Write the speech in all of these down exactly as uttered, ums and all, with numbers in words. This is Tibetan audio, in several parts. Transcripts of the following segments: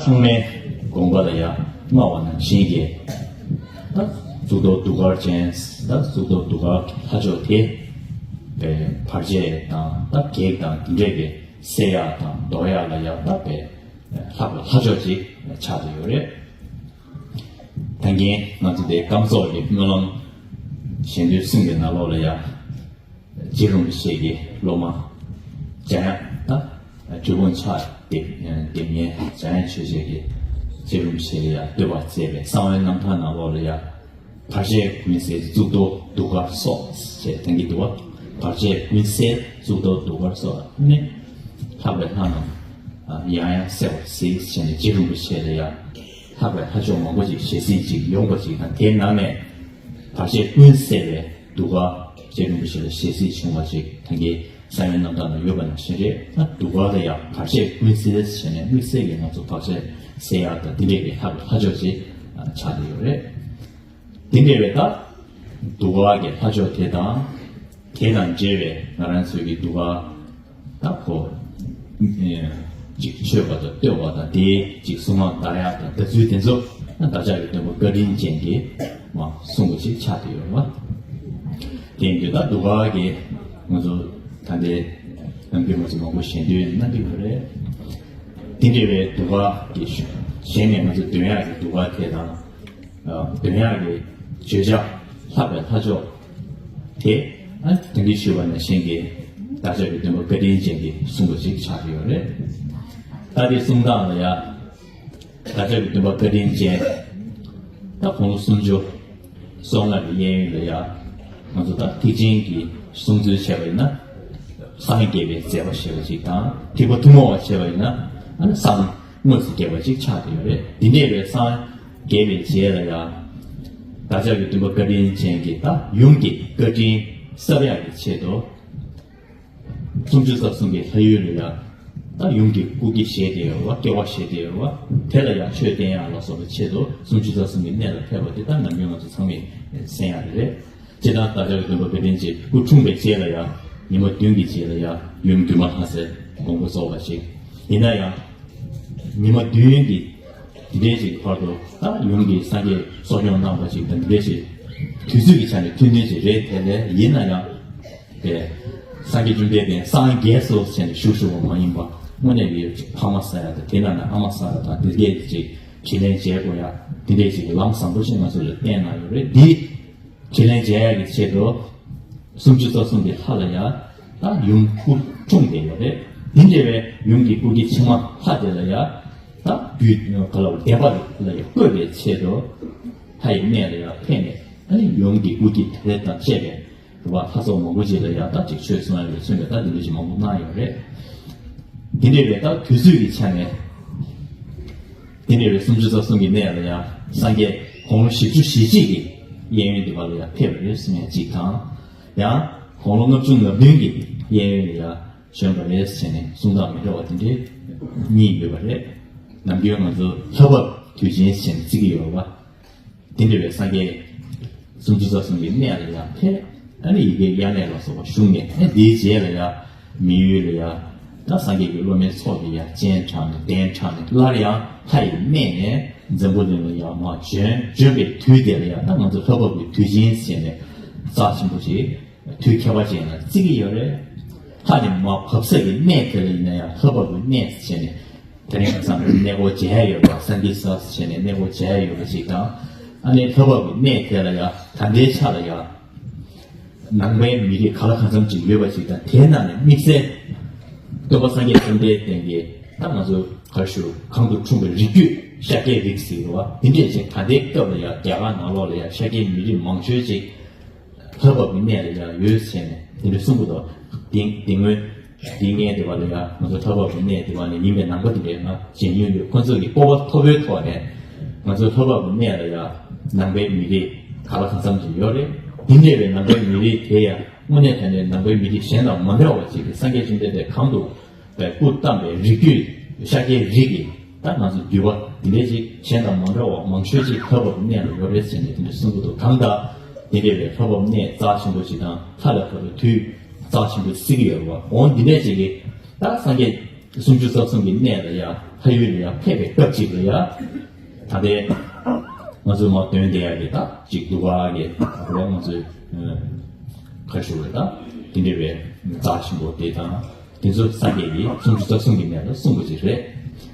ཚང་མའི་དགོངས་པ་ལ་ཡ་མངའ་བ་ནང་བཞིན་གྱི་ད་གཙུག་ཏོར་གདུགས་དཀར་ཅན། ད་གཙུག་ཏོར་གདུགས་དཀར་ལྷ་མཆོག་དེ་བར་ཆད་དང་ད་གེགས་དང་དེ་འདྲས་ཀྱི་སེལ་ཡག་དང་ཟློག་ཡག་ལ་ཡ་ད་པའི་ལྷག་པའི་ལྷ་མཆོག་ཅིག་ཆགས་བསྡད་ཡོད་རེད། ད་གིན་ང་ཚོ་དེ་སྐམ་སོགས་ཀྱི་སྨོན་ལམ་གཞན་དོན་གསུམ་གྱི་ནང་ལོགས་ལ་ཡ། རྗེ་རིན་པོ་ཆེ་གི་སློབ་མ་འཇམ་དབྱངས་ད་འབྲས་སྤུངས་ཕྱག་འདེབས་འདེབས་མཁན་འཇམ་དབྱངས་ཆོས་རྒྱལ་གྱིས་རྗེ་རིན་པོ་ཆེ་ལ་ཡ་བསྟོད་པ་མཛད་པའི་གསང་བའི་རྣམ་ཐར་ནང་ལོགས་ལ་ཡ། བར་ཆད་ཀུན་སེལ་གཙུག་ཏོར་གདུགས་དཀར་སོགས་ཞེས་དྲན་གྱི་འདུག་བ། བར་ཆད་ཀུན་སེལ་གཙུག་ཏོར་གདུགས་དཀར་སོགས་ནི་ལྷག་པའི་ལྷ་རྣམས་ཡང་ཡང་གསལ་བར་གཟིགས་ཞེས་ནས་རྗེ་རིན་པོ་ཆེ་ལ་ཡ། ལྷག་པའི་ལྷ་མཆོག་མང་པོ་ཅིག་ཞལ་གཟིགས་ཅིག་ཡོང་པ་ཅིག་དང་། དེའི་ནང་ནས་བར་ཆད་ཀུན་སེལ་བའི་གདུགས་དཀར་རྗེ་རིན་པོ་ཆེ་ལ་ཞལ་གཟིགས་བྱུང་བ་ཅིག་ད་གིན་གསང་བའི་རྣམ་ཐར་ན་ཡོད་པ་ནང་བཞིན་རེད། ད་གདུགས་དཀར་ལ་ཡང་བར་ཆད་ཀུན་སེལ་ཟེར་ནས་དམིགས་བསལ་གྱི་ང་ཚོ་བར་ཆད་སེལ་ཡག་དང་དེ་འདྲས་ཀྱི་ལྷག་པའི་ལྷ་མཆོག་ཅིག་ཆགས་བསྡད་ཡོད་རེད། དེ་འདྲས་བའི་ད་གདུགས་དཀར་གྱི་ལྷ་མཆོག་དེ་དང་། དེ་དང་འབྲེལ་བའི་ང་རང་ཚོའི་གི་གདུགས་དཀར་ད་ཁོ་ཅིག་མཆོད་པ་དང་བསྟོད་པ་དང་དེའི་ཅིག་གཟུངས་སྔགས་བཟླ་ཡག་དང་བཟླ་ཚུལ་དེ་ཚོ་བདག་ཅག་གི་སྟོན་པ་བཀའ་དྲིན་ཅན་གྱིས་མ་གསུངས་པ་ཅིག་ཆགས་བསྡད་ཡོད་རེད་བ། དེ་ཡིན་དུས་ད་གདུགས་དཀར་གྱི་ང་ཚོ་ད་ལྟའི་ནམ་རྒྱུན་ང་ཚོ་མང་པོ་ཞལ་འདོན་གནང་གི་ཡོད་རེད། དེ་འདྲ་བའི་གདུགས་དཀར་གྱི་གཞན་ནས་ང་ཚོ་འདོན་ཡག་གི་གདུགས་དཀར་དེ་དང་། འདོན་ཡག་གི་བརྗོད་བྱ་ལྷག་པའི་ལྷ་མཆོག་དེ། ཨ་དེ་འདྲའི་ཞུས་པ་ནང་བཞིན་གྱི་བདག་ཅག་གི་སྟོན་པ་བཀའ་དྲིན་ཅན་གྱིས་གསུངས་པ་ཞིག་ཆགས་ཀྱི་ཡོད་རེད། ད་དེ་གསུང་སྟངས་ལ་ཡ། བདག་ཅག་གི་སྟོན་པ་བཀའ་དྲིན་ཅན། ད་དགུང་ལོ་སུམ་ཅུ་སོ་ལྔ་གི་གཡས་གཡོན་ལ་ཡ། ང་ཚོ་ད་ཐེག་ཆེན་གྱི་གསུང་ཚུལ་བྱས་པ་ཡིན་ན། སངས་རྒྱས་པའི་མཛད་པ་ཞེས་པ་ཞིག་དང་། ཐེག་པ་ཐུན་མོང་བ་བྱས་པ་ཡིན་ན། ཨ་ནི་སངས་དངོས་སུ་རྒྱས་པ་ཅིག་ཆགས་ཀྱི་ཡོད་རེད། འདི་འདྲ་བའི་སངས་རྒྱས་པའི་རྗེས་ལ་ཡང་། བདག་ཅག་གི་སྟོན་པ་བཀའ་དྲིན་ཅན་གྱིས་ད་ཡུམ་གྱི་བཀའ་དྲིན་གསབ་ཡག་གི་ཆེད་དུ། སུམ་ཅུ་རྩ་གསུམ་གྱི་ལྷ་ཡུལ་ལ་ཡང་། ད་ཡུམ་གྱི་སྐུ་སྐྱེ་བཞེས་ཏེ་ཡོད་པ། སྐྱེ་བ་བཞེས་ཏེ་ཡོད་པ། དེ་ལ་ཡང་ཆོས་བསྟན་ཡག་ལ་སོགས་པའི་ཆེད་དུ་སུམ་ཅུ་རྩ་གསུམ་གྱི་གནས་ལ་ཕེབས་པ་དེ་ད་ནམ་རྒྱུན་ང་ཚོ་ཚང་མས་གསན་ཡག་དེ་རེད། སྤྱིར་བཏང་བདག་ཅག་གི་སྟོན་པ་བཀའ་དྲིན་ཅན་སྐུ་འཁྲུངས་པའི་རྗེས་ལ་ཡང་། ཉི་མ་བདུན་གྱི་རྗེས་ལ་ཡང་ཡུམ་སྒྱུ་མ་ལྷ་སའི་དགོངས་པ་རྫོགས་པ་ཞིག་ཡིན་ན་ཡང་། ཉི་མ་བདུན་གྱི་དེ་འདྲའི་ཞིག་བར་དུ་ད་ཡུམ་གྱིས་སངས་རྒྱས་གསོ་སྐྱོང་གནང་བ་ཞིག་དང་། དེ་འདྲའི་ཞིག་དུས་ཚོད་ཀྱི་ཆ་ནས་ཐུང་ཐུང་ཞིག་རེད་དེ་ལས། ཡིན་ན་ཡང་། དེ་སངས་རྒྱས་བཅོམ་ལྡན་འདས་སངས་རྒྱས་སོ་ཟེར་ནས་བཞུགས་བཞུགས་པ་མ་ཡིན་པ། དངོས་གནས་ཀྱི་ཕ་མ་ཟ་ཡག་དང་། དེ་ནང་ནས་ཨ་མ་ཟ་ཡག་དང་། དེ་གས་ཅིག་དྲིན་ལན་འཇལ་དགོས་ཡག་དེ་འདྲའི་ཞིག་ལམ་བཟང་པོ་ཞིག་ང་ཚོ་ལ་བསྟན་གནང་ཡོད་རེད། འདི་དྲིན་ལན་འཇལ་ཡག་གི་ཆེད་དུ། སུམ་ཅུ་རྩ་གསུམ་གྱི་ལྷ་ལ་ཡ། ད་ཡུམ་སྐུ་འཁྲུངས་བསྡད་ཡོད་རེད། དེ་འདྲ་བའི་ཡུམ་གྱི་སྐུ་སྐྱེ་ཕྱི་མ་ལྷ་དེ་ལ་ཡ། ད་རྒྱུད་ག་ལ་བ་བདེན་པ་ལ་ཡ་བཀོད་པའི་ཆེད་དུ། ལྷ་ཡི་གནས་ལ་ཡ་ཕེབས་ནས། ཨ་ནི་ཡུམ་གྱི་སྐུ་སྐྱེ་དེ་དང་བཅས་པའི་རུ་བ་ལྷ་ཚོགས་མང་པོ་ཅིག་ལ་ཡ་ད་ཅིག་ཆོས་གསུང་ཡག་ལ་མཚོན་པའི་ད་དེ་འདྲ་ཞིག་མང་པོ་གནང་ཡོད་རེད། དེ་འདྲ་བའི་ད་དུས་ཚོད་ཀྱི་ཆ་ནས། དེ་འདྲ་བའི་སུམ་ཅུ་རྩ་གསུམ་གྱི་གནས་ལ་ཡང་སངས་རྒྱས་དགུང་ལོ་བཞི་བཅུ་ཞེ་གཅིག་གི་གཡས་གཡོན་དེ་བ་ལ་ཡང་ཕེབས་པ་རེད་གསུང་ཡག་གཅིག་དང་། ཡང་དགུང་ལོ་ལྔ་བཅུ་ང་བདུན་གྱི་གཡས་གཡོན་ལ་ཡང་བྱོན་པ་རེད་ཟེར་ནས་གསུང་སྟངས་མི་འདྲ་བ་དེ་འདྲའི་གཉིས་ཡོད་པ་རེད། ནམ་རྒྱུན་ང་ཚོ་ལྷ་བབས་དུས་ཆེན་ཟེར་ནས་བརྩི་གི་ཡོད་རེད་བ། དེ་འདྲ་བའི་སངས་རྒྱས་སུམ་ཅུ་རྩ་གསུམ་གྱི་གནས་ལ་ཡང་ཕེབས། ཨ་ནི་ཡི་གེ་དབྱར་གནས་ལ་སོགས་པ་བཞུགས་ནས། ཨ་ནི་དེའི་རྗེས་ལ་ཡང་མི་ཡུལ་ལ་ཡང་། ད་སངས་རྒྱས་ཀྱི་སློབ་མའི་ཚོགས་ཀྱིས་ཡང་སྤྱན་དྲངས་ནས་གདན་དྲངས་ནས། སླར་ཡང་ལྷ་ཡི་གནས་ནས་འཛམ་བུ་གླིང་ལ་ཡང་མར་བྱོན། བྱོན་པའི་དུས་དེ་ལ་ཡང་ད་ང་ཚོ་ལྷ་བབས་ཀྱི་དུས་ཆེན་ཟེར་ནས་རྩ་ཆེན་པོ་ཞིག་དུས་ཁྱད་པར་ཅན་ལ་བརྩི་གི་ཡོད་རེད། ལྷ་ནི་མར་བབས་ས་ཀྱི་གནས་དེ་ལ་ཡིན་ན་ཡང་ལྷ་བབས་ཀྱི་གནས་ཟེར་ནས། དེ་རིང་ཁ་སང་གནས་སྐོར་མཇལ་ཡོད་པ། སངས་རྒྱས་ས་ཟེར་ནས་གནས་སྐོར་མཇལ་ཡོད་པ་ཞིག་དང་། ཨ་ནི་ལྷ་བབས་ཀྱི་གནས་དེ་ལ་ཡང་ད་ལྟའི་ཆ་ལ་ཡང་ནང་པའི་མི་རིགས་ག་ལ་གང་འཚམ་ཅིག་ཡོད་པ་ཞིག་དང་། དེའི་ནང་ནས་དམིགས་བསལ་སྟོན་པ་སངས་རྒྱས་བཅོམ་ལྡན་འདས་ཀྱི་ད་ང་ཚོ་ག་རེ་ཞུ། གང་དུ་འཁྲུངས་པའི་རིགས་རྒྱུད་ཤཱཀྱའི་རིགས་ཟེར་བ་དེ་འདྲས་ཅིག་ད་ལྟའི་སྐབས་ལ་ཡང་རྒྱ་གར་ནང་ལོགས་ལ་ཡང་ཤཱཀྱའི་མི་རིགས་མང་ཤོས་ཅིག་ལྷ་བབས་ཀྱི་གནས་ལ་ཡང་ཡོད་ཟེར་ནས་དེ་འདྲ་གསུང་གི་འདུག་དེ་དེ་སྔོན་དེ་སྔའི་དེ་བ་ལ་ཡང་ང་ཚོ་ལྷ་བབས་ཀྱི་གནས་དེ་བ་ནས་ཡིན་པའི་ནང་པ་དེ་འདྲས་ང་མཇལ་མྱོང་ཡོད། ཁོ་ཚོ་གི་སྤོབས་པ་མཐོ་པོའི་ཐོག་ནས་ང་ཚོ་ལྷ་བབས་ཀྱི་གནས་ལ་ཡང་ནང་པའི་མི་རིགས་ག་ལ་གང་འཚམ་ཅིག་ཡོད་རེད། དེ་འདྲས་པའི་ནང་པའི་མི་རིགས་དེ་ཡང་དངོས་གནས་དྲང་གནས་ནང་པའི་མི་རིགས་གཞན་དང་མ་འདྲ་བ་ཅིག་གི་སངས་རྒྱས་བཅོམ་ལྡན་འདས་གང་དུ་པའི་སྐུ་བལྟམས་པའི་རིགས་རྒྱུད་ཤཱཀྱའི་རིགས་ཀྱི་ད་ང་ཚོ་འདུལ་བ་འདི་འདྲའི་ཅིག་གཞན་དང་མ་འདྲ་བ་མང་ཤོས་ཅིག་ལྷ་བབས་ཀྱི་གནས་ལ་ཡོད་རེད་ཟེར་ནས་དེ་འདྲ་གསུང་གི་འདུག་གང་ལྟར་དེ་འདྲ་བའི་ལྷ་བབས་གནས་རྩ་ཆེན་པོ་ཅིག་དང་། ལྷ་ལ་བབས་པའི་དུས་རྩ་ཆེན་པོ་བརྩི་གི་ཡོད་རེད་བ། འོ་འདི་འདྲའི་ཅིག་གི་ད་སངས་རྒྱས་ སུམ་ཅུ་རྩ་གསུམ་གྱི་གནས་ལ་ཡ་ཕ་ཡུལ་ལ་ཡ་ཕེབས་པའི་སྐབས་ཅིག་ལ་ཡ། ད་ལྟའི་ང་ཚོས་མ་འདོན་བསྡད་ཡ་གི་ད་ཅིག་འདུ་ཁང་གི་རོ་ང་ཚོས་ཁ་ཞུ་བའི་ད་དེ་འདྲ་བའི་རྩ་ཆེན་པོ་དེ་དང་དེ་ཚོ་སངས་རྒྱས་ཀྱིས་སུམ་ཅུ་རྩ་གསུམ་གྱི་གནས་ལ་གསུངས་པ་ཅིག་རེད།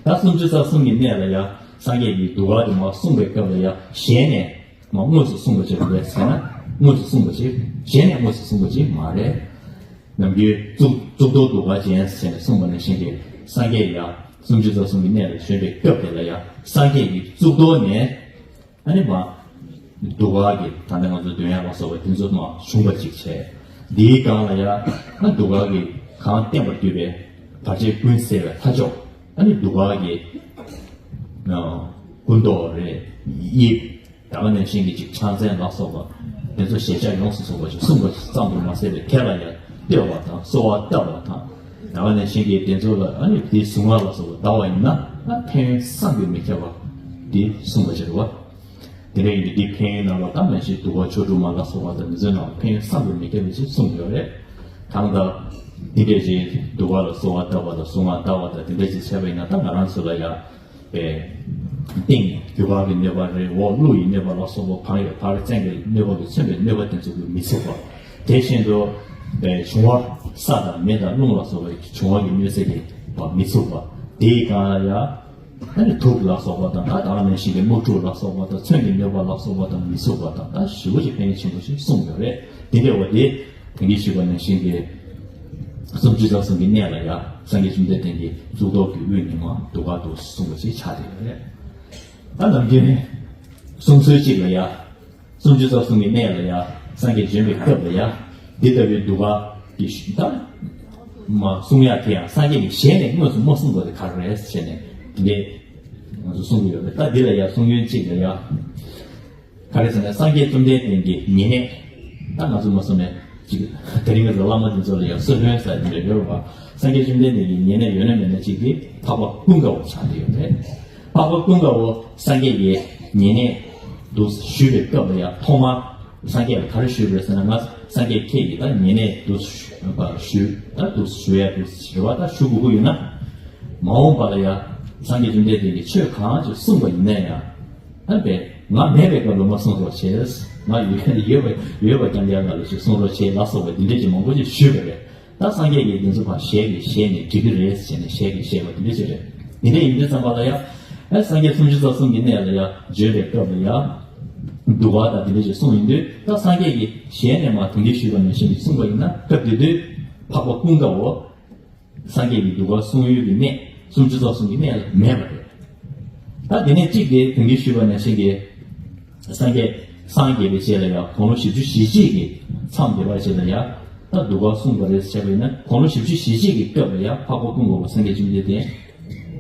ད་སུམ་ཅུ་རྩ་གསུམ་གྱི་གནས་ལ་ཡ་སངས་རྒྱས་ཀྱིས་འདུ་ཁང་དེ་མ་གསུངས་པའི་སྐབས་ལ་ཡ་གཞན་ནས། མ་དངོས་སུ་གསུངས་པ་ཅིག་རེད་ཟེར་ན། དངོས་སུ་གསུངས་པ་ཅིག་གཞན་ནས་དངོས་སུ་གསུངས་པ་ཅིག་མ་རེད། ནམ་རྒྱུན་གཙུག་གཙུག་ཏོར་འདུ་ཁང་ཅན་ཟེར་ནས་གསུངས་པ་ནང་བཞིན་གྱི་སངས་རྒྱས་ཡང་སུམ་ཅུ་རྩ་གསུམ་གྱི་གནས་ལ་བྱོན་པའི་སྐབས་དེ་ལ་ཡང་སངས་རྒྱས་ཀྱི་གཙུག་ཏོར་ནས་ཨ་ནི་མ་འདུ་ཁང་གི་ད་ལྟ་ང་ཚོ་འདོན་ཡག་ལ་སོགས་པ་དེ་ཚོ་མ་བྱུང་པ་ཅིག་བྱས། འདིའི་སྒང་ལ་ཡང་ཨ་འདུ་ཁང་གི་གང་བསྟན་པར་འདུས་པའི་བར་ཆད་ཀུན་སེལ་བའི་ལྷ་མཆོག་ཨ་ནི་འདུ་ཁང་གི་སྐུ་མདོག་རེད། དབྱིབས། ད་ག་ནང་བཞིན་གྱི་ཅིག་ཕྱག་མཚན་ལ་སོགས་པ་དེ་ཚོ་ཞལ་ཆད་ཡོངས་སུ་རྫོགས་པ་ཅིག་གསུངས་པ་ཙམ་དུ་མ་ཟད་པའི་དེ་ལ་ཡང་བསྟོད་པ་དང་གསོལ་བ་བཏབ་པ་དང་། ད་ག་ནང་བཞིན་གྱི་དེ་ཚོ་ལ་ཨ་ནི་དེའི་གཟུངས་སྔགས་ལ་སོགས་པ་བཟླ་བ་ཡིན་ན་ཨ་ཕན་ཡོན་བསམ་གྱིས་མི་ཁྱབ་པ་དེ་གསུངས་པ་ཅིག་རེད་བ། དེ་འདྲ་ཡིན་དུས་འདི་ཕན་ཡོན་རྣམས་ལ་ད་ནང་བཞིན་འདུ་ཁང་ཆོ་འཕྲུལ་མ་ལ་སོགས་པ་དང་དེ་ཚོའི་ནང་ལ་ཕན་ཡོན་བསམ་གྱིས་མི་ཁྱབ་པ་ཅིག་གསུངས་ཡོད་རེད། གང་ལྟར་འདི་འདྲ་ཅིག་འདུ་ཁང་ལ་གསོལ་བ་བཏབ་པ་དང་གཟུངས་སྔགས་བཟླ་བ་དང་དེ་འདྲ་ཅིག་བྱས་པ་ཡིན་ན་ད་ང་རང་ཚོ་ལ་ཡང་། པའི་སྟེང་རྒྱུ་སྐར་གྱི་གནོད་པ་རེད། འོག་ཀླུ་ཡི་གནོད་པ་ལ་སོགས་པ་གང་ཡོད་བར་བཙན་གྱི་གནོད་པ་གིས་མཚོན་པའི་གནོད་པ་དེ་ཚོ་གིས་མི་ཚུགས་པ། དེ་བཞིན་དུ་པའི་འབྱུང་བ་ས་དང་མེ་དང་རླུང་ལ་སོགས་པའི་འབྱུང་བ་གི་གནོད་འཚེ་གིས་མི་ཚུགས་པ། དེའི་སྒང་ལ་ཡང་ཨ་ནི་དུག་ལ་སོགས་པ་དང་ད་ད་ག་ནང་བཞིན་གྱི་དམག་འཁྲུག་ལ་སོགས་པ་དང་མཚོན་གྱི་གནོད་པ་ལ་སོགས་པ་དང་མི་ཚུགས་པ་དང་ད་ཞེ་པོ་ཅིག་ཕན་ཡོན་ཆེན་པོ་ཞིག་གསུངས་ཡོད་རེད། དེ་འདྲ་བ་དེ། དེང་གི་ཞུས་པ་ནང་བཞིན་གྱི་སུམ་ཅུ་རྩ་གསུམ་གྱི་གནས་ལ་ཡང་སངས་རྒྱས་བཅོམ་ལྡན་འདས་ཀྱི་གཙུག་ཏོར་གྱི་དབུས་ནས་མར་འདུ་ཁང་དུ་གསུངས་པ་ཞིག་ཆགས་བསྡད་ཡོད་རེད། ད་ནམ་རྒྱུན་གསུང་སྲོལ་གཅིག་ལ་ཡང་སུམ་ཅུ་རྩ་གསུམ་གྱི་གནས་ལ་ཡང་སངས་རྒྱས་བྱོན་པའི་སྐབས་ལ་ཡང་འདི་ལྟ་བུའི་འདུ་ཁང་གི་ད་མ་གསུང་ཡག་དེ་ཡང་སངས་རྒྱས་ཀྱི་ཞལ་ནས་དངོས་སུ་མ་གསུངས་པ་དེ་ག་རེ་རེད་ཟེར་ནས་དེ་འདྲའི་ང་ཚོ་གསུང་གི་ཡོད་རེད། ད་འདི་ལ་ཡང་གསུང་ཡོན་གཅིག་ལ་ཡང་། ག་རེ་ཟེར་ན་སངས་རྒྱས་བཅོམ་ལྡན་འདས་ཀྱི་ཉེ་གནས། ད་ང་ཚོ་མ་སོང་ནས་ཅིག་དེ་རིང་གི་བླ་མ་དེ་ཚོ་ལ་ཡང་གསོལ་སྟོན་ཟེར་ནས་ཡོད་པ། སངས་རྒྱས་བཅོམ་ལྡན་འདས་ཀྱི་ཉེ་གནས་ཡོད་ན་མེད་ན་ཅིག་གིས་འཕགས་པ་ཀུན་དགའ་བོ་ཆགས་ཀྱི་ཡོད་རེད། འཕགས་པ་ཀུན་དགའ་བོ་སངས་རྒྱས་ཀྱི་ཉེ་གནས་དུ་བཞུགས་པའི་སྐབས་ལ་ཡང་ཐོག་མར་སངས་རྒྱས་ལ་ག་རེ་ཞུས་པ་རེད་ཟེར་ན་ང་སངས་རྒྱས་ཁྱེད་ཀྱི་ད་ཉེ་གནས་དུ་བཞུགས་ད་དུ་བཞུགས་ཡ་དུ་ཞུ་བ་ད་ཞུ་དགོས་ཀྱི་ཡོད་ན། མ་འོངས་པ་ལ་ཡང་སངས་རྒྱས་བཅོམ་ལྡན་འདས་ཀྱིས་ཆོས་གང་ཅིག་གསུངས་པ་ཡིན་ན་ཡང་། ཨ་ནི་ང་མེད་པའི་སྐབས་ལ་མ་གསུང་རོགས་བྱས། ང་ཡོད་ཡོད་པ་ཡོད་པ་རྐྱང་རྐྱང་ང་ལ་ཅིག་གསུང་རོགས་བྱས་ལ་སོགས་པ་འདི་འདྲས་ཀྱི་མང་པོ་ཅིག་ཞུས་པ་རེད། ད་སངས་རྒྱས་ཀྱིས་འདི་ཚོ་ཕར་ཞལ་གྱིས་བཞེས་ནས་འགྲིག་གི་རེད་ཟེར་ནས་ཞལ་གྱིས་བཞེས་པ་འདི་འདྲས་ཅིག་རེད། འདི་འདྲས་ཡིན་དུས་ཙམ་པ་ལ་ཡང་ཨ་སངས་རྒྱས་སུམ་ཅུ་རྩ་གསུམ་གྱི་གནས་ལ་ཡང་བྱོན་པའི་སྐབས་ལ་ཡང་འདུ་བ་དང་འདི་འདྲས་ཅིག་གསུངས་ཡིན་དུས་ད་སངས་རྒྱས་ཀྱིས་ཞལ་ནས་མར་དེང་གི་ཞུས་པ་ནང་བཞིན་གྱི་གསུངས་པ་ཡིན་ན་སྐབས་དེ་དུས་འཕགས་པ་ཀུན་དགའ་བོ། སངས་རྒྱས་ཀྱི་འདུ་ཁང་གསུང་ཡུལ་གྱི་གནས་སུམ་ཅུ་རྩ་གསུམ་གྱི་གནས་ལ་མེད་པ་རེད། ད་དེ་ནས་གཅིག་དེ་དོན་གྱིས་ཞུས་པ་ནང་བཞིན་གྱི་སངས་རྒྱས་སངས་རྒྱས་པའི་རྗེས་ལ་ཡང་དགུང་ལོ་བཞི་བཅུ་ཞེ་གཅིག་གི་མཚམས་བསྡད་པའི་རྗེས་ལ་ཡང་ད་འདུ་ཁང་གསུངས་པ་རེད་ཟེར་བ་ཡིན་ན་དགུང་ལོ་བཞི་བཅུ་ཞེ་གཅིག་གི་སྐབས་ལ་ཡང་འཕགས་པ་ཀུན་དགའ་བོ་སངས་རྒྱས་བཅོམ་ལྡན་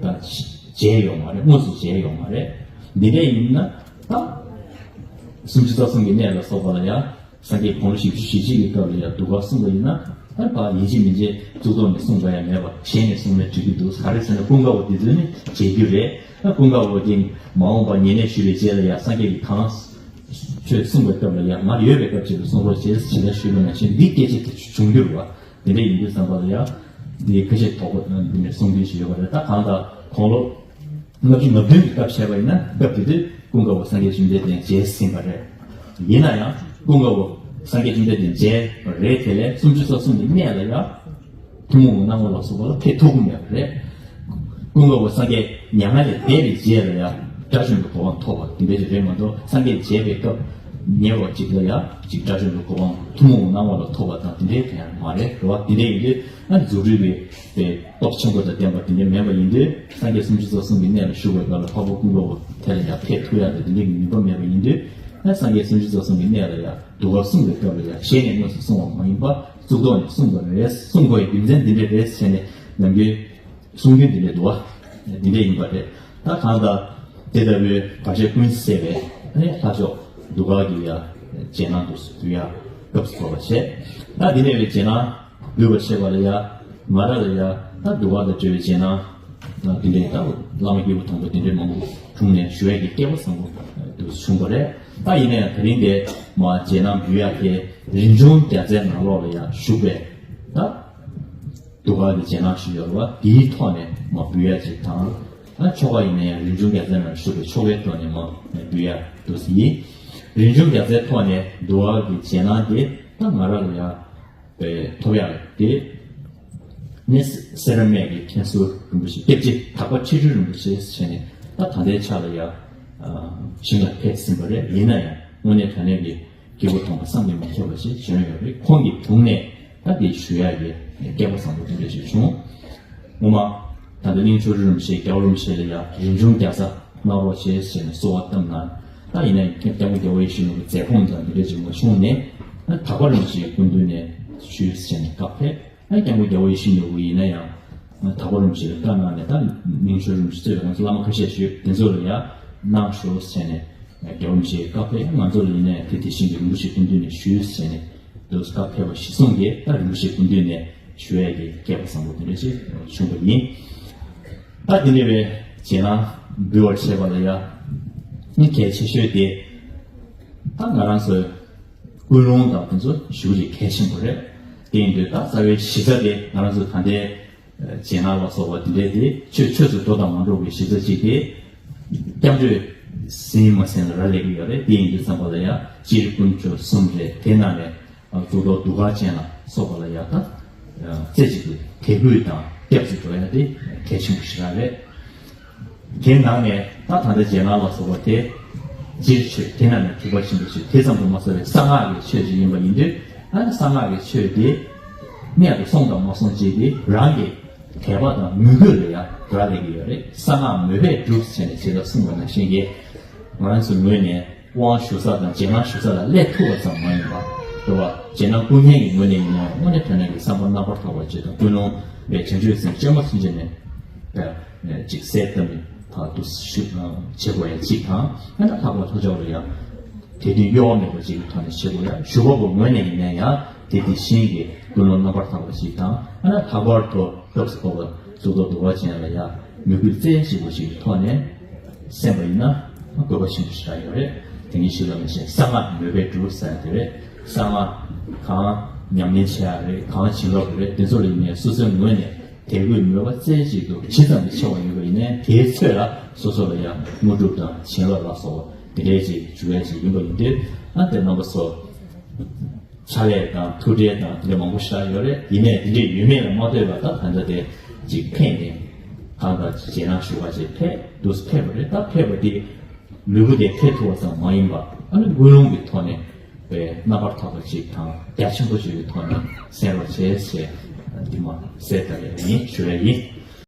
འདས་ད་མཇལ་ཡོད་མ་རེད། དངོས་སུ་མཇལ་ཡོད་མ་རེད། འདི་འདྲ་ཡིན་ན་ད་སུམ་ཅུ་རྩ་གསུམ་གྱི་གནས་ལ་སོགས་པ་ལ་ཡང་། སངས་རྒྱས་དགུང་ལོ་བཞི་བཅུ་ཞེ་གཅིག་གི་སྐབས་ལ་ཡང་འདུ་ཁང་གསུངས་པ་ཡིན་ན་ཨ་ཕ་ཡིན་གཅིག་མིན་གཅིག་གཙུག་ཏོར་ནས་གསུངས་པ་ཡང་མེད་པ་ཞལ་ནས་གསུངས་ན་འགྲིག་གི་འདུག་ག་རེ་ཟེར་ན་ཀུན་དགའ་བོ་འདི་ཚོ་ནི་མཇལ་རྒྱུ་རེད། ཨ་ཀུན་དགའ་བོ་གིས་མ་འོངས་པ་ཉེ་གནས་ཞུས་པའི་རྗེས་ལ་ཡང་སངས་རྒྱས་ཀྱིས་གང་ཆོས་གསུངས་པའི་སྐབས་ལ་ཡང་ང་ཡོད་པའི་སྐབས་ཅིག་ཏུ་གསུང་རོགས་བྱེད་ཟེར་ཞུས་པ་ནང་བཞིན་འདི་སྐད་ཆ་དེ་བྱུང་རྒྱུ་རེད་བ། དེ་འདྲ་ཡིན་དུས་ཙམ་པ་ལ་ཡང་འདི་ཁ་ཤས་དོགས་པ་འདི་ནས་གསུང་རྒྱུ་ཞིག་ཡོད་པ་རེད། ད་གང་ལྟར་དགུང་ལོ། ལྔ་བཅུ་ང་བདུན་གྱི་སྐབས་བྱས་པ་ཡིན་ན་སྐབས་དེ་དུས་ཀུན་དགའ་བོ་སངས་རྒྱས་བཅོམ་ལྡན་འདས་མཇལ་ཟིན་པ་རེད། ཡིན་ན་ཡང་ཀུན་དགའ་བོ་སངས་རྒྱས་བཅོམ་ལྡན་འདས་མཇལ་བ་རེད། དེ་ལས་སུམ་ཅུ་རྩ་གསུམ་གྱི་གནས་ལ་ཡང་ཐུན་མོང་གི་སྣང་བ་ལ་སོགས་པ་ལ་ཕེབས་ཐུབ་ཀྱི་མེད་པ་རེད། ཀུན་དགའ་བོ་སངས་རྒྱས་མྱ་ངན་ལས་འདས་པའི་རྗེས་ལ་ཡང་དགྲ་བཅོམ་པའི་གོ་འཕང་ཐོབ་པ་དེ་འདྲ་ཞིག་རེད་མ་གཏོགས་སངས་རྒྱས་མཇལ་བའི་སྐབས་ཉེ་བ་ཅིག་ལ་ཡང་ཅིག་དགྲ་བཅོམ་པའི་གོ་འཕང་ཐུན་མོང་གི་སྣང་བ་ལ་ཐོབ་པ་དང་དེ་འདྲའི་གང་ཡང་མ་རེད། རེད་བ། དེ་འདྲ་ཡིན་དུས་ཨ་རྫུ་འཕྲུལ་གྱི་པའི་སྟོབས་ཆེན་པོ་དང་ལྡན་པ་དེ་འདྲ་མེད་པ་ཡིན་དུས་སངས་རྒྱས་སུམ་ཅུ་རྩ་གསུམ་གྱི་གནས་ལ་བཞུགས་པའི་སྐབས་ལ་འཕགས་པ་ཀུན་དགའ་བོ་དེ་ལ་ཡང་ཕེབས་ཐུབ་ཡག་དང་དེ་འདྲའི་གི་ནུས་པ་མེད་པ་ཡིན་དུས་ཨ་སངས་རྒྱས་སུམ་ཅུ་རྩ་གསུམ་གྱི་གནས་ལ་ཡང་འདུ་ཁང་གསུངས་པའི་སྐབས་ལ་ཡང་ཞལ་ནས་དངོས་སུ་གསུངས་པ་མ་ཡིན་པ་གཙུག་ཏོར་ནས་གསུངས་པ་རེད། གསུང་དགོས་ཡ་རྒྱུ་མཚན་འདི་འདྲ་རེད་ཟེར་ནས་ནམ་རྒྱུན་གསུང་རྒྱུན་འདི་འདྲ་འདུག་བ། འདི་འདྲ་ཡིན་པ་རེད། ད་གང་ལྟར་དེ་ལྟ་བུའི་བར་ཆད་ཀུན་སེལ་བའི་ཨ་ནི་ལྷ་མཆོག་འདུ་ཁང་གི་ཡང་རྗེས་གནང་དུ་འདུ་ཡག་སྐབས་སུ་བབས་པ་བྱས། ད་འདི་ནས་བའི་རྗེས་གནང་འབུལ་བ་བྱེད་པ་ལ་ཡ། ང་རང་ལ་ཡ་ད་འདུ་ཁང་དང་འབྲེལ་བའི་རྗེས་གནང་། ད་འདི་འདྲའི་ད་བླ་མ་སྐྱེས་བུ་དམ་པ་འདི་འདྲའི་མང་པོ་བྱུང་ནས་ཞུ་ཡས་ཀྱི་སྐལ་བ་བཟང་པོ་དུ་བྱུང་བ་རེད། ད་ཡིན་ན་ཡང་དེ་རིང་དེ་མ་རྗེས་གནང་འབུལ་ཡག་དེ་རིམ་བྱུང་རྒྱལ་རྩེ་ནང་ལོགས་ལ་ཡ་བཞུགས་པའི་ད། འདུ་ཁང་གི་རྗེས་གནང་ཞུ་ཡོད་རེད་བ། དེའི་ཐོག་ནས་མར་འབུལ་ཡ་ཅིག་དང་། ད་ཆོ་ག་ཡིན་ན་ཡང་རིན་འབྱུང་རྒྱལ་མཚན་ནང་བཞུགས་པའི་ཆོ་གའི་ཐོག་ནས་མར་འབུལ་ཡ་འདུག་སེ་ཡིན། རིན་འབྱུང་རྒྱལ་མཚན་ཐོག་ནས་འདུ་ཁང་གི་རྗེས་གནང་དེ་ད་ང་རང་ལ་ཡ་པའི་ཐོབ་ཡག་དེ་ནི་སེ་ར་སྨད་ཀྱི་མཁན་ཟུར་རིན་པོ་ཆེ་སྐྱབས་རྗེ་དག་པ་ཁྲི་སྤྲུལ་རིན་པོ་ཆེ་ཟེར་ནས། ད་ད་ལྟའི་ཆ་ལ་ཡ་ཞིང་ལ་ཕེབས་ཟིན་པ་རེད། ཡིན་ན་ཡང་དངོས་གནས་དྲང་གནས་ཀྱི་སྐྱེ་བོ་དམ་པ་བསམ་གྱིས་མི་ཁྱབ་པ་ཞིག་བྱོན་ཡོད་རེད། ཁོང་གི་དྲུང་ནས་ད་དེ་ཞུ་ཡག་གི་སྐལ་བ་བཟང་པོ་དེ་འདྲ་ཞིག་བྱུང་། ངོ་མ་ད་ལྟ་གླིང་ཆོས་རིན་པོ་ཆེ་རྒྱལ་བ་རིན་པོ་ཆེ་ལ་ཡ་རིན་འབྱུང་རྒྱལ་ས་གནང་རོགས་བྱེད་ཟེར་ནས་གསོལ་བ་བཏབ་ན། ད་ཡིན་ན་ཡང་སྐྱབས་མགོན་རྒྱལ་བ་ཡིད་བཞིན་ནོར་བུའི་མཛད་སྒོ་དང་དེ་འདྲ་ཅིག་མ་བྱུང་ནས། ད་དག་པ་རིན་པོ་ཆེའི་སྐུ་མདུན་ནས་ཞུས་ཟེར་ནས་བཀའ་ཕེབས། ད་སྐྱབས་མགོན་རྒྱལ་བ་ཡིད་བཞིན་ནོར་བུ་ཡིན་ན་ཡང་དག་པ་རིན་པོ་ཆེ་ལ་བཀའ་གནང་ནས། ད་གླིང་ཆོས་རིན་པོ་ཆེ་གཙོས་པའི་ང་ཚོ་བླ་མ་ཁ་ཤས་ཞུས། དེ་ཚོ་ལ་ཡ་གནང་ཤོག་ཟེར་ནས་རྒྱལ་བ་རིན་པོ་ཆེའི་བཀའ་ཕེབས། ང་ཚོ་ལ་ཡིན་ན་ཡང་དེ་དེ་བཞིན་གྱི་རིན་པོ་ཆེའི་སྐུ་མདུན་ནས་ཞུས་ཟེར་ནས། དུ་བཀའ་ཕེབས་པ་གཞིར་བཟུང་གིས་ད་རིན་པོ་ཆེའི་སྐུ་མདུན་ནས་ཞུ་ཡས་ཀྱི་སྐལ་བ་བཟང་པོ་དེ་འདྲ་ཞིག་བྱུང་བ་ཡིན། ད་དེ་འདྲ་བའི་རྗེས་གནང་འབུལ་བར་བྱེད་པ་ལ་ཡ་གལ་ཆེ་ཤོས་དེ། ད་ང་རང་ཚོའི་ཀུན་སློང་དང་དེ་ཚོ་ཞེ་པོ་ཅིག་གལ་ཆེན་པོ་རེད། དེ་ཡིན་དུས་ད་རྩ་བའི་གཞི་རྩ་དེ་ང་རང་ཚོ་ད་ལྟའི་རྗེས་གནང་ལ་སོགས་པ་དེ་འདྲ་དེ་ཆོས་ཆོས་སུ་འགྲོ་དང་མ་འགྲོ་གི་གཞི་རྩ་གཅིག་དེ། སྐྱབས་འགྲོས་ཟིན་མ་ཟིན་ལ་རག་ལས་ཀྱི་ཡོད་རེད། དེ་ཡིན་དུས་ཙམ་པ་ལ་ཡ་སྤྱིར་དཀོན་མཆོག་གསུམ་རེད། དེ་ནང་ནས་གཙུག་ཏོར་གདུགས་དཀར་ཅན་ལ་སོགས་པ་ལ་ཡ་ད་རྩེ་གཅིག་ཏུ་དད་གུས་དང་སྐྱབས་སུ་འགྲོ་ཡ་དེ་གལ་ཆེན་པོ་ཞིག་རང་རེད། དེ་ནང་ནས་ད་ད་ལྟ་རྗེས་གནང་ལ་སོགས་པ་དེ་སྤྱིར་ཆོས། དེ་ནང་ནས་ཐེག་པ་ཆེན་པོའི་ཆོས། དེ་ཙམ་དུ་མ་ཟད་པའི་གསང་སྔགས་ཀྱི་ཆོས་ཅིག་ཡིན་པ་ཡིན་དུས། ཨ་ནི་གསང་སྔགས་ཀྱི་ཆོས་དེ་གནད་དུ་སོང་དང་མ་སོང་བྱས་ཏེ་རང་གི་དད་པ་དང་མོས་གུས་ལ་ཡང་རག་ལས་ཀྱི་ཡོད་རེད། གསང་སྔགས་མོས་པས་སྒྲུབ་ཟེར་ནས་ཇི་ལྟར་གསུངས་པ་ནང་བཞིན་གྱི། ང་རང་ཚོའི་ངོས་ནས་དབང་ཞུ་ས་དང་རྗེས་གནང་ཞུ་ས་ལ་སླེབས་ཐུབ་པ་ཙམ་མ་ཡིན་པར། རེད་བ། རྗེས་གནང་སྐུ་ངལ་གྱི་ངོས་ནས་ཡིན་ན་ཡང་དངོས་གནས་དྲང་གནས་ཀྱི་བསམ་པ་རྣམ་པར་དག་པ་ཅིག་དང་ཀུན་སློང་བའི་བྱང་ཆུབ་སེམས་བཅོས་མ་ཚུན་ཆད་ནས་ཅིག་གསལ་བཏབ་ནས་ཕར་འདུག་ཞུ་བྱེད་དགོས་ཡ་གཅིག་དང་། ཨ་ནི་ལྷག་པར་ལྷོ་ཕྱོགས་ལ་ཡང་དད་འདུན་གཡོ་བ་མེད་པ་ཅིག་གི་ཐོག་ནས་བྱེད་དགོས་ཡ། ཞུ་བ་པོ་ངོས་ནས་ཡིན་ན་ཡང་དེ་དེ་བཞིན་གྱི་ཀུན་སློང་རྣམ་པར་དག་པ་ཅིག་དང་། ཨ་ནི་ལྷག་པར་དུ་སྐབས་སུ་བབས་པ་གཙུག་ཏོར་གདུགས་དཀར་ཅན་ལ་ཡང་མོས་གུས་རྩེ་གཅིག་པ་ཞིག་གི་ཐོག་ནས་གསན་པ་ཡིན་ན་དགོས་པ་ཆེན་པོ་ཞིག་ཡོད་རེད། དེ་ཉིད་ཞིག་ལ་མི་ཤེས། གསང་སྔགས་མོས་པས་སྒྲུབ་ཟེར་ཡ་དེ་རེད། གསང་སྔགས་གང་ཉམས་ལེན་བྱེད་ཡ་རེད། གང་བྱིན་རླབས་རེད། དེ་ཚོ་ལ་ཡིན་ནའི་སོ་སོའི་ངོས་ནས་དད་གུས་མོས་པ་རྩེ་གཅིག་ཏུ་ཇི་ཙམ་གྱིས་ཆེ་བ་ཡོད་པ་ཡིན་ནའི་དེའི་ཚོད་ལ་སོ་སོ་ལ་ཡང་དངོས་གྲུབ་དང་བྱིན་རླབས་ལ་སོགས་པ་དེ་འདྲའི་ཅིག་འཇུག་ཡ་ཅིག་ཡིན་པ་ཡིན་དུས། ཨ་དེ་རྣམ་པ་ཚོ་ཕྱག་ལས་དང་ཐུགས་ཁྲལ་དང་དེ་འདྲ་མང་པོ་ཞིག་ཡོད་རེད། ཡིན་ནའི་དེ་འདྲའི་ཡོད་མེད་ལ་མ་ལྟོས་པར་ད་ད་ལྟ་དེ་ཅིག་ཕེབས་ནས་གང་དང་རྗེས་གནང་ཞུ་བ་ཅིག་ཕེབས་འདུག་ཕེབས་པ་རེད། ད་ཕེབས་པ་དེ་ལུས་པོ་དེ་ཕེབས་ཐུབ་པ་ཙམ་མ་ཡིན་པར། ཨ་ནི་ཀུན་སློང་གི་ཐོག་ནས་པའི་རྣམ་པར་དག་པ་ཅིག་དང་རྒྱ་ཆེན་པོ་ཞིག་གི་ཐོག་ནས་གསན་རོགས་བྱེད་ཞེས་འདི་མ་གསལ་བཏབ་ཡ་ཡིན། ཞུ་ཡ་ཡིན།